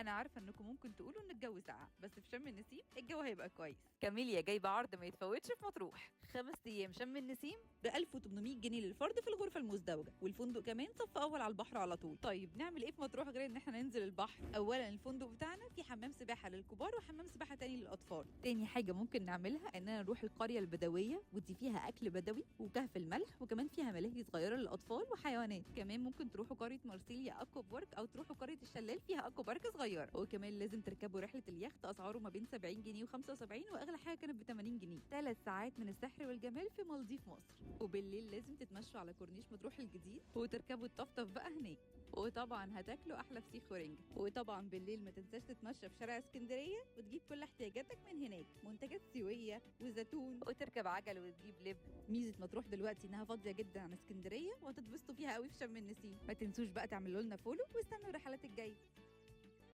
انا عارفه انكم ممكن تقولوا ان الجو ساقع، بس في شم النسيم الجو هيبقى كويس. كاميليا جايبه عرض ما يتفوتش في مطروح، 5 ايام شم النسيم ب 1800 جنيه للفرد في الغرفة المزدوجه، والفندق كمان صف اول على البحر على طول. طيب نعمل ايه في مطروح غير ان احنا ننزل البحر؟ اولا الفندق بتاعنا في حمام سباحة للكبار وحمام سباحة تاني للاطفال. تاني حاجة ممكن نعملها اننا نروح القرية البدوية، ودي فيها اكل بدوي وكهف الملح، وكمان فيها ملاهي صغيرة للاطفال وحيوانات. كمان ممكن تروحوا قرية مارسيليا aqua park، او تروحوا قرية الشلال فيها aqua park صغيره. وكمان لازم تركبوا رحله اليخت، اسعاره ما بين 70 جنيه و75، واغلى حاجة كانت ب 80 جنيه. 3 ساعات من السحر والجمال في مالديف مصر. وبالليل لازم تتمشوا على كورنيش مطروح الجديد وتركبوا الطفطف بقى هناك، وطبعا هتاكلوا احلى فسيخ ورنجة. وطبعا بالليل ما تنساش تتمشى في شارع اسكندرية وتجيب كل احتياجاتك من هناك، منتجات سيويه وزيتون، وتركب عجل وتجيب لب. ميزة مطروح دلوقتي انها فاضية جدا عن اسكندريه، وهتتبسطوا فيها قوي في شم النسيم. ما تنسوش بقى تعملوا لنا follow واستنوا الرحلات الجايه.